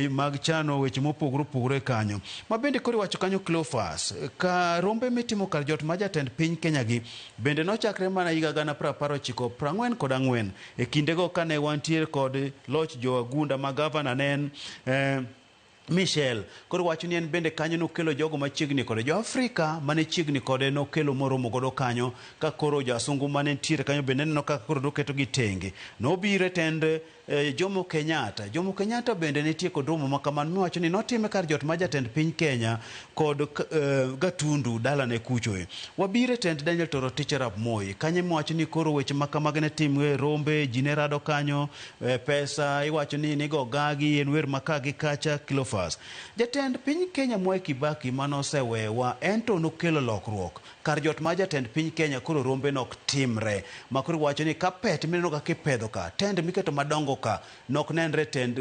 mag chano weche mopogore opogore kanyo. Ma bende koro iwacho kanyo Cleophas, ka rombe mitimo kar jot mar jatend piny Kenya gi bende nochakre mana higa 1944 e kindego kane wantiere kod loch jo Agunda ma gavana ne en Michel. Koro wacho ni en bende kanyo nokelo jogo machiegni kode. Jo Afrika mane chiegni kode nokelo moromo godo kanyo ka koro jasungu mane nitiere kanyo bende neno kaka koro noketo gi tenge. Nobiro e tend Jomo Kenyatta. Jomo Kenyatta bende nitie kod romo ma kamano miwacho ni notime kar jot mar jatend piny Kenya kod Gatundu dalane kucho. Wabiro e tend Daniel Toroitich arap Moi. Kanyo miwacho ni koro weche ma kamagi ne timre rombe, ji ne rado kanyo, pesa iwacho ni nigo gagi en wer ma ka gi kacha Cleophas. Jatend piny Kenya Mwai Kibaki manosewewa en to nokelo lokruok. Kar jot mar jatend piny Kenya koro rombe nok timre. Ma koro iwacho ni kapet mineno ka kipedho ka, tend miketo madongo ka nok nenre tend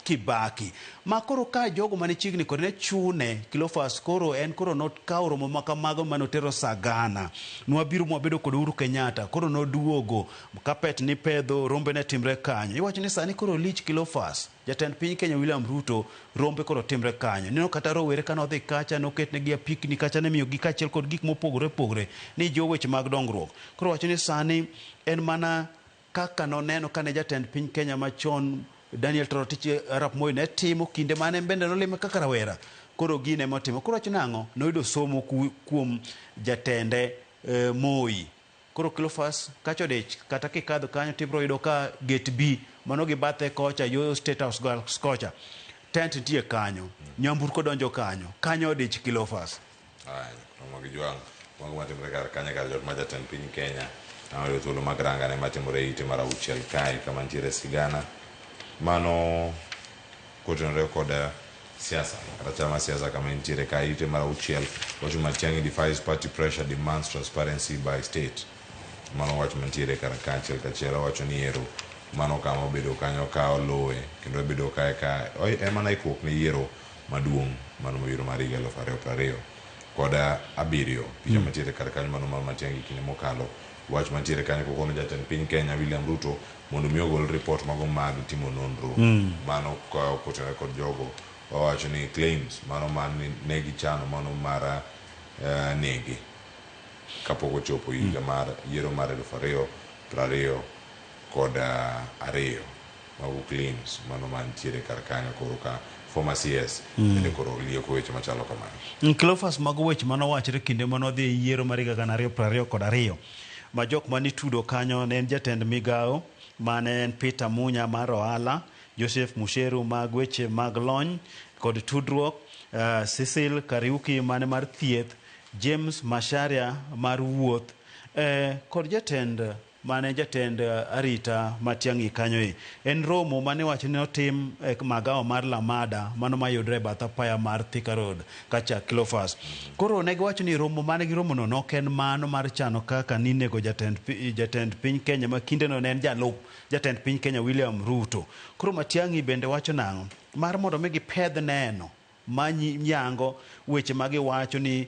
Kibaki. Ma koro ka jogo mane chiegni kode ne chune Cleophas koro en koro nokawo romo ma kamago manotero Sagana. Nwabiro mwabedo kod Uhuru Kenyatta koro noduogo kapet nipedho rombe ne timre kanyo. Iwacho ni sani koro lich Cleophas. Jatend piny Kenya William Ruto rombe koro timre kanyo. Neno kata rowere kane odhi kacha noketnegi apikni kacha ne miyogi kaachiel kod gik mopogore opogore ni jiwo weche mag dongruok. Koro wacho ni sani en mana kaka noneno kane jatend piny Kenya machon Daniel Toroitich arap Moi ne timo kinde mane en bende nolime kaka rawera. Koro gine motimo. Koro wacho nang'o? Noyudo somo kuom jatende Moi. Koro Cleophas kacha odich kata kikadho kanyo tibro yudo ka gate B mano gi bathe kocha yo State House Girls kocha tent nitie kanyo. Nyamburko donjo kanyo. Kanyo odich Cleophas. Aya, Ramogi Jwang', mago matimore kar kanyo kar jot ma jatend piny Kenya oyudo thuolo mag rangane matimore e ite mar auchiel kae kama nitiere sigana mano kotenore kod siasa kata chama mar siasa kama entiere kae ite mar auchiel wacho Matiang'i defies party pressure demands transparency by state mano wach mantiere kar ka achiel kachiel owacho ni ero mano kama obedo kanyo ka oluwe kendo obedo kae ka en mana ikruok ne yiero maduong' mano mabiro mar higa 2027. Picha mantiere kar kanyo mano mar Matiang'i kinde mokalo. Wach mantiere kanyo kokono jatend piny Kenya William Ruto mondo mi ogol report mago mag timo nonro. Mano ka okotenore kod jogo wawacho ni claims mano man ne gichano mano mar nege kapok ochopo higa mar yiero mar 2022. Mago claims mano mantiere kar kanyo koro ka former CS bende koro lieko weche machalo kamano. Cleophas mago weche manowachre kinde manodhi e yiero mar higa 2022 ma jok manitudo kanyo ne en jatend migawo mane en Peter Munya mar ohala, Joseph Musheru mag weche mag lony kod tudruok, Cecil Kariuki mane mar thieth, James Macharia mar wuoth, kod jatend mane jatend arita Matiang'i kanyo e. En romo mane wacho ni otim e magawa mar Lamada mano mayudre e bath apaya mar Thika Road kacha Cleophas. Koro ne giwacho ni romo mane giromo no nok en mano mar chano kaka ninego jatend piny Kenya ma kindeno ne en jalup jatend piny Kenya William Ruto. Koro Matiang'i bende wacho nang'o? Mar mondo mi gipedh neno ma yango weche ma giwacho ni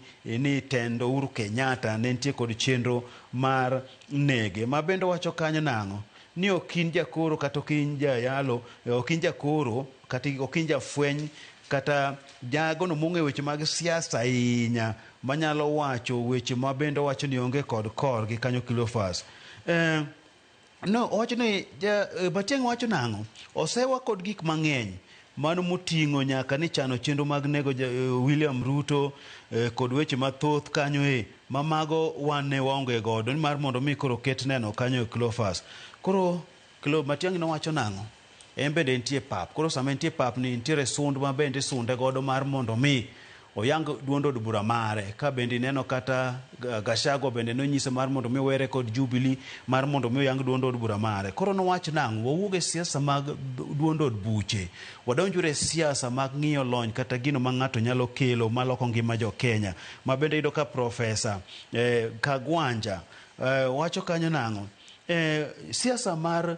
tend Uhuru Kenyatta ne nitie kod chenro mar nege. Ma bende wacho kanyo nang'o? Ni ok in jakoro kata ok in jayalo, ok in jakoro kata ok in jafweny kata jagono mong'eyo weche mag siasa ahinya manyalo wacho weche ma bende owacho ni onge kod korgi kanyo Cleophas. No, owacho ni Matiang'i wacho nang'o? Osewa kod gik mang'eny mano moting'o nyaka ni chano chenro mag nego William Ruto kod weche mathoth kanyo e ma mago wan ne waonge godo ni mar mondo mi koro ket neno kanyo e Cleophas. Koro Matiang'i nowacho nang'o? En bende entie pap. Koro sama entie pap ni nitiere sund ma bende isunde godo mar mondo mi oyang duond od bura mare. Ka bende ineno kata Gachagua bende nonyise mar mondo mi owere kod Jubilee mar mondo mi oyang duond od bura mare. Koro nowach nang'o? Wawuog e siasa mag duond od buche. Wadonjuru e siasa mag ng'iyo lony kata gino ma ng'ato nyalo kelo maloko ngima jo Kenya. Ma bende iyudo ka Profesa Kagwanja wacho kanyo nang'o? Siasa mar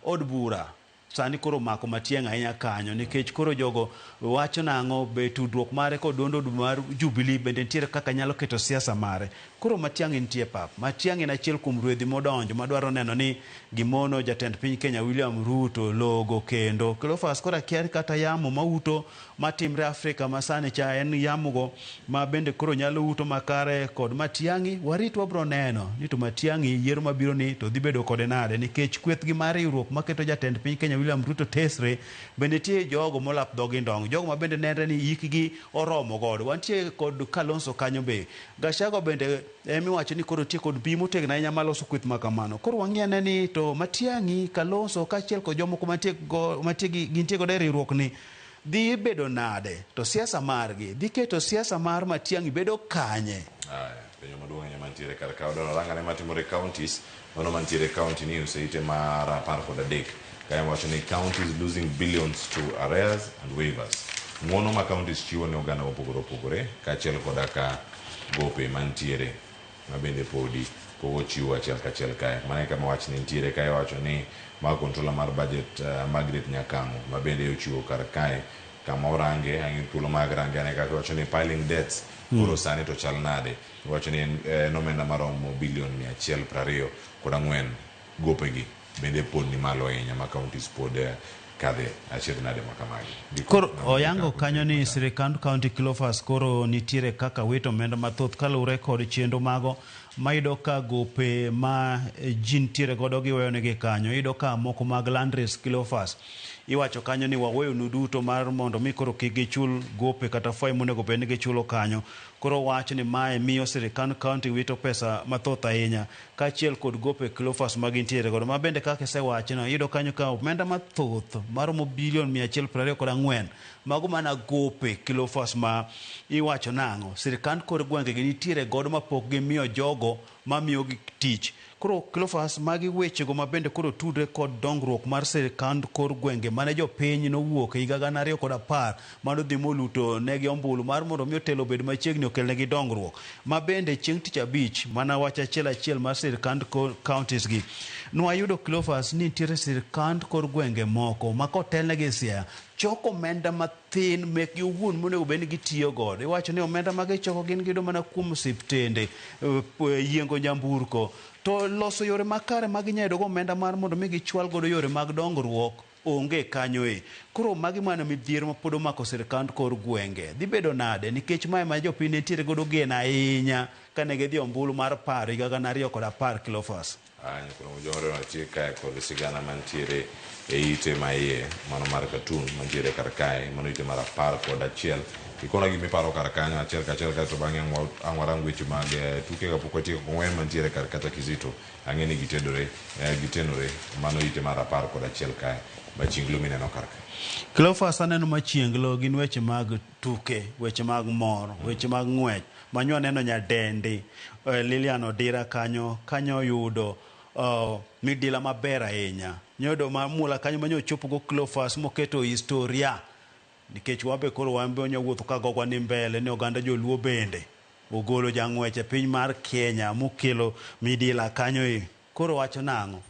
od bura sani koro mako Matiang'i ahinya kanyo nikech koro jogo wacho nang'o be tudruok mare kod duond od mar Jubilee bende nitiere kaka nyalo keto siasa mare. Koro Matiang'i nitie pap. Matiang'i en achiel kuom rwedhi modonjo madwaro neno ni gimono jatend piny Kenya William Ruto logo kendo. Cleophas koro akia kata yamo mauto matimre Afrika masani cha en yamogo ma bende koro nyalo uto makare kod Matiang'i. Warit wabro neno ni to Matiang'i yiero mabiro ni to dhi bedo kode nade nikech kwethgi mar riwruok maketo jatend piny Kenya William Ruto tesre bende nitie jogo molap dhogi ndong', jogo ma bende nenre ni hikgi oromo godo. Wantie kod Kalonzo kanyo be. Gachagua bende emiwacho ni koro nitie kod mbi motegno ahinya maloso kweth ma kamano. Koro wang'i ane ni to Matiang'i, Kalonzo kaachiel kod jomoko mantie gintie godo e riwruok ni dhi bedo nade to siasa margi dhi keto siasa mar Matiang'i bedo kanye? Aya, penjo maduong' ahinya mantiere kar ka odwaro rangane matimore counties, mano mantiere county news e ite mar 13. Kae wacho ni counties losing billions to arrears and waivers. Ng'uono ma counties chiwo ne oganda mopogore opogore kaachiel koda ka gope mantiere ma bende podi pok ochiw achiel kachiel kae. Mano e kama wach ni nitiere kae wacho ni ma controller mar budget Margaret Nyakang'o ma bende ochiwo kar kae kama orange ang'e thuolo mag range ane kaka wacho ni piling debts koro sani to chal nade. Wacho ni en omenda maromo bilion 124 gopegi bende pod ni malo ahinya ma counties pod Kadhe achiedh nade ma kamagi. Koro oyango kanyo ni sirikand county Cleophas koro nitiere kaka wito omenda mathoth kaluwore kod chenro mago mayudo ka gope ma ji nitiere godo giweyonegi kanyo. Iyudo ka moko mag Landres Cleophas iwacho kanyo ni waweyonu duto mar mondo mi koro kik gichul gope kata fine monego bed ni gichulo kanyo. Koro wach ni mae miyo sirikand county wito pesa mathoth ahinya kaachiel kod gope Cleophas ma gintiere godo. Ma bende kaka isewachno iyudo kanyo ka omenda mathoth maromo bilion 124 mago mana gope Cleophas ma iwacho nang'o sirikand kor gwenge gi nitiere godo mapok gimiyo jogo mamiyogi tich. Koro Cleophas magi wechego ma bende koro tudre kod dongruok mar sirikand kor gwenge mane jopiny nowuok e higa 2010 mano dhi moluto negi ombulu mar mondo mi otelo obed machiegni okelnegi dongruok. Ma bende chieng' tich abich mana wach achiel achiel mar sirikand kor counties gi nwayudo Cleophas ni nitiere sirikand kor gwenge moko ma kotelnegi Siaya choko omenda mathin mekgi owuon monego bed ni gitiyo godo. Iwacho ni omenda ma gichoko gin giyudo mana kuom osiptende, yiengo nyamburko to loso yore makare ma ginyalo yudo go omenda mar mondo mi gichwal godo yore mag dongruok onge kanyo e. Koro magi mana midhiero ma pod omako sirikand kor gwenge. Dhi bedo nade nikech mae ma jopiny nitiere godo geno ahinya kane gidhi ombulu mar paro higa 2010 Cleophas. Nyakoro Mojore nitie kae kod sigana mantiere e ite ma iye mano mar katun mantiere kar kae mano ite mar 11. Ikona gima iparo kar kanyo achiel kachiel kaeto bang'e ang' warang weche mag tuke kapok watieko kong'wen mantiere kar kata Kizito ang'e ni gitedore gitenore mano ite mar 11 kae machienglo mineno kar ka. Cleophas aneno machienglo gin weche mag tuke, weche mag mor, weche mag ng'wech. Manyo aneno nyadendi Lilian Odira kanyo kanyo yudo midila maber ahinya. Nyodo ma mula kanyo manyo ochopo go Cleophas moketo historia. Nikech wabe koro wan be wanyawuotho ka gogwa ni mbele ni oganda joluo bende ogolo jang'wech e piny mar Kenya mokelo midila kanyo e. Koro wacho nang'o?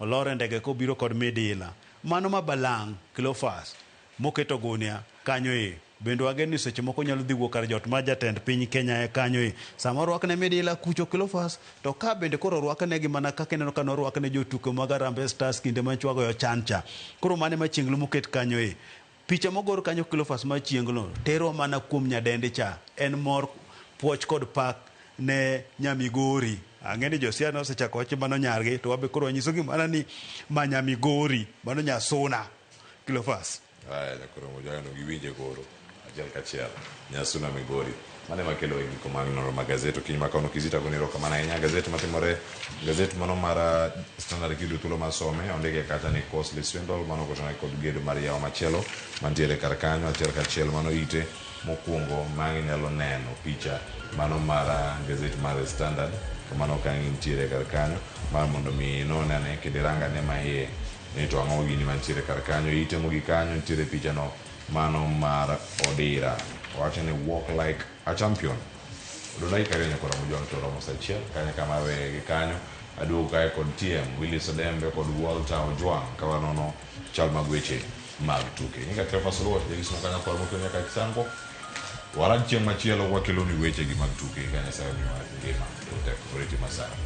Olor e ndege kobiro kod midila. Mano ma balang' Cleophas moketo gunia kanyo e. Bende wageno ni seche moko nyalo dhi wuok kar jot mar jatend piny Kenya e kanyo e. Sama orwakne midila kucho Cleophas to ka bende koro orwaknegi mana kaka ineno ka norwakne jotuke mag Harambee Stars kinde manchwagoyo chan cha. Koro mano ema chienglo moket kanyo e. Picha mogor kanyo Cleophas machienglo terwa mana kuom nyadendi cha. En mor puoch kod pak ne Nyamigori. Ang'e ni Josia nosechako wacho mano nyargi to wabe koro wanyisogi mana ni ma Nyamigori mano Nyasuna Cleophas. Aya nyakoro Mojore no giwinje koro achiel kachiel Nyasuna Migori. Mano ema kelo e giko mag nonro mag gazet okinyi ma kawuono Kizito agoni erokamano ahinya. Gazet matimore gazet mano mar Standard kiyudo thuolo mar some ondike kacha ni costly swindle mano kotenore kod gedo mar yawo machielo mantiere kar kanyo achiel kachiel mano ite mokwongo ma inyalo neno picha mano mar gazet mar Standard kamano ka intiere kar kanyo mar mondo mi inon ane kendo irang ane maiye ni to ang'o gini mantiere kar kanyo ite mogik kanyo nitiere picha no mano mar Odira owacho ni walk like a champion. Odong' dakika ariyo nyaka romo jwang' to romo saa achiel kanyo kama aweye gi kanyo aduogo kae kod TM Willis Odembe kod Walter Ojwang' ka wanono chal mag weche mag tuke. Nyinga Cleophas Oluoch jagisumo kanyo kod mokelo nyaka Kisango. Warad chieng' machielo wakeloni weche gi mag tuke ka Nyasaye omiyowa ngima to teko oriti masani.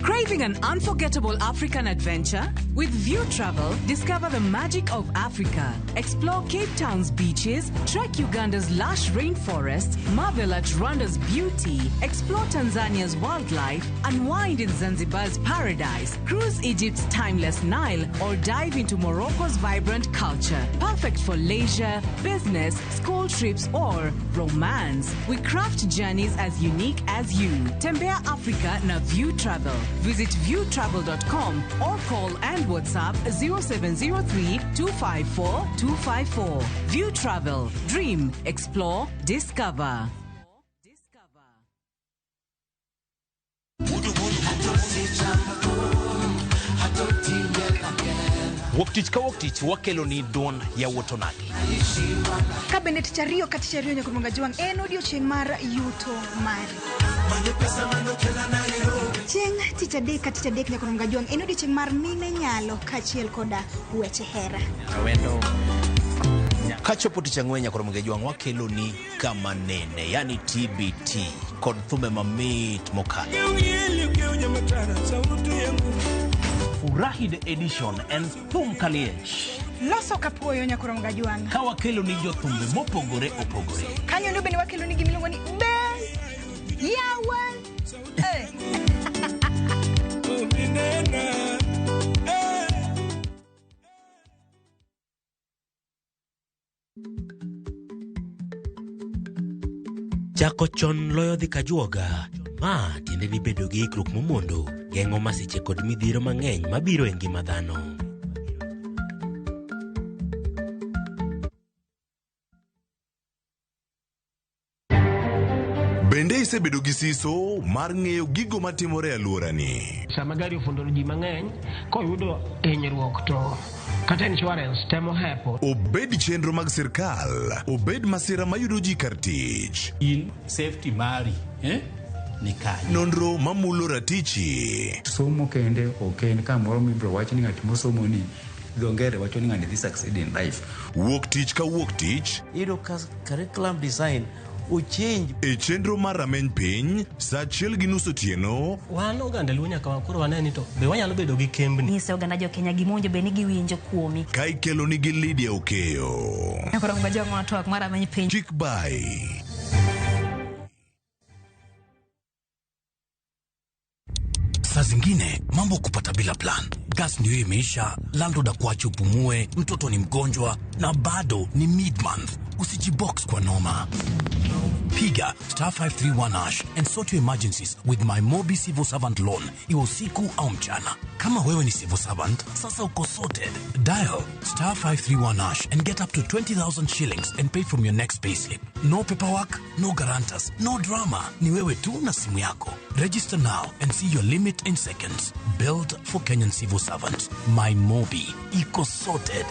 Craving an unforgettable African adventure? With View Travel, discover the magic of Africa. Explore Cape Town's beaches, trek Uganda's lush rainforests, marvel at Rwanda's beauty, explore Tanzania's wildlife, unwind in Zanzibar's paradise, cruise Egypt's timeless Nile, or dive into Morocco's vibrant culture. Perfect for leisure, business, school trips, or romance. We craft journeys as unique as you. Tembea Africa na View Travel. Visit viewtravel.com or call and WhatsApp 0703 254 254. View Travel. Dream, explore, discover. Wuok tich ka wuok tich wakelo ni duond yawuot onagi. Ka bende tich ariyo ka tich ariyo nyaka Jwang' en odiochieng' mar yuto mari. Chieng' tich adek ka tich adek nyaka Jwang' en odiochieng' mar mine nyalo kaachiel koda weche hera. Kachopo tich ang'wen nyaka Jwang' wakelo ni kama nene, yani TBT kod thumbe mamit mokalo. Furahi the edition en thum kaliech. Loso kapuoyo nyaka Jwang'. Ka wakelo ni jothumbe mopogore opogore. Kanyo ndo bende wakelo ni gimiluongo ni Bel Yawa. Chako chon loyo dhi kajuoga. Ma tiende ni bedo gi ikruok momondo, geng'o masiche kod midhiero mang'eny mabiro e ngima dhano. Bende isebedo gi siso mar ng'eyo gigo matimore e alworani? Sama gari ofundo ji mang'eny koyudo hinyruok to kata insurance temo hepo. Obed chenro mag sirkal, obed masira mayudo ji kar tich. In safety mari, ni kanye. Nonro mamulo ratichi. Somo kende ok en kamoro mibiro wach ni ng'at mosomo ni dho ngere wacho ni ng'ani dhi succeed in life. Wuok tich ka wuok tich. Iyudo ka curriculum design ochange. E chenro mar rameny piny, saa 1:30 otieno. Wan oganda Luo nyaka koro wane ni to be wanyalo bedo gi kembni. Nyise oganda jo Kenya gima bed ni giwinjo kuomi. Ka ikelo nigi Lydia Okeyo. Nyaka Jwang' twak mar rameny piny. Kik bai. Saa zingine mambo kupata bila plan. Gas ndio imeisha, landlord akuache upumue, mtoto ni mgonjwa na bado ni mid-month. Usijibox kwa noma. Piga star 531 hash and sort your emergencies with my Mobi Civil Servant Loan, iwe usiku au mchana. Kama wewe ni civil servant, sasa uko sorted. Dial star 531 hash and get up to 20,000 shillings and pay from your next payslip. No paperwork, no guarantors, no drama. Ni wewe tu na simu yako. Register now and see your limit in seconds. Built for Kenyan civil servants. My Mobi. Iko sorted.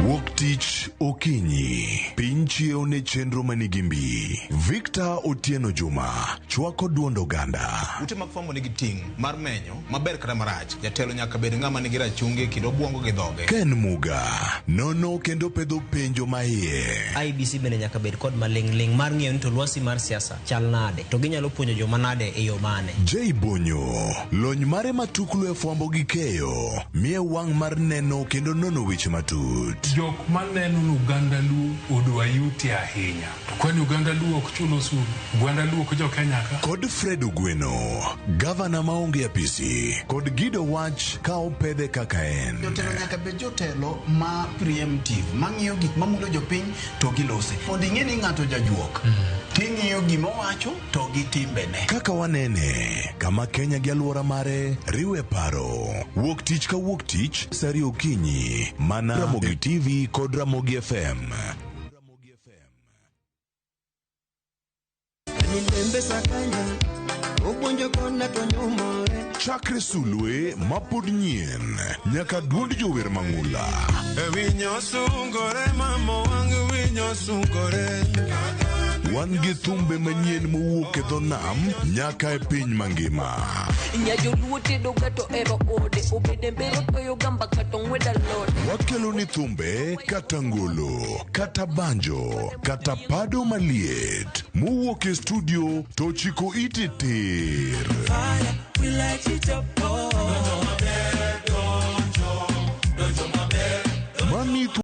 Wuok tich okinyi, piny chiewo ne chenro manigi mbi. Victor Otieno Juma chwako duond oganda. Ute mag fwambo nigi ting' mar menyo maber kata marach. Jatelo nyaka bed ng'ama nigi rachungi kendo obwongo gi dhoge. Ken Muga nono kendo pedho penjo maiye. IEBC bende nyaka bed kod maling'ling' mar ng'eyo ni to lwasi mar siasa chal nade, to ginyalo puonjo joma nade e yo mane. J Bonyo, lony mare matuklu e fwambo gi keyo, miye wang' mar neno kendo nono weche matut. Jok maneno ni oganda Luo odwa yuti ahinya. To kwani oganda Luo ok chul osuru? Oganda Luo ok jo Kenya ka? Kod Fred Ogweno, gavana maonge apisi, kod Gido Wach ka opedhe kaka en. Jotelo nyaka bed jotelo ma preemptive, mang'iyo gik mamulo jopiny to gilose. Mondo ing'e ni ng'ato jajuok, ting'iyo gima owacho to gi timbene. Kaka wanene, kama Kenya gi alwora mare riwe paro. Wuok tich ka wuok tich, saa 2 okinyi, mana Ramogi TV kod Ramogi FM. Chakre sulwe mapod nyien nyaka duond jower mang'ula. Wan gi thumbe manyien mowuok e dho nam nyaka e piny mangima. Wakelo ni thumbe kata ngolo, kata banjo, kata pado maliet mowuok e studio to chiko ite tir.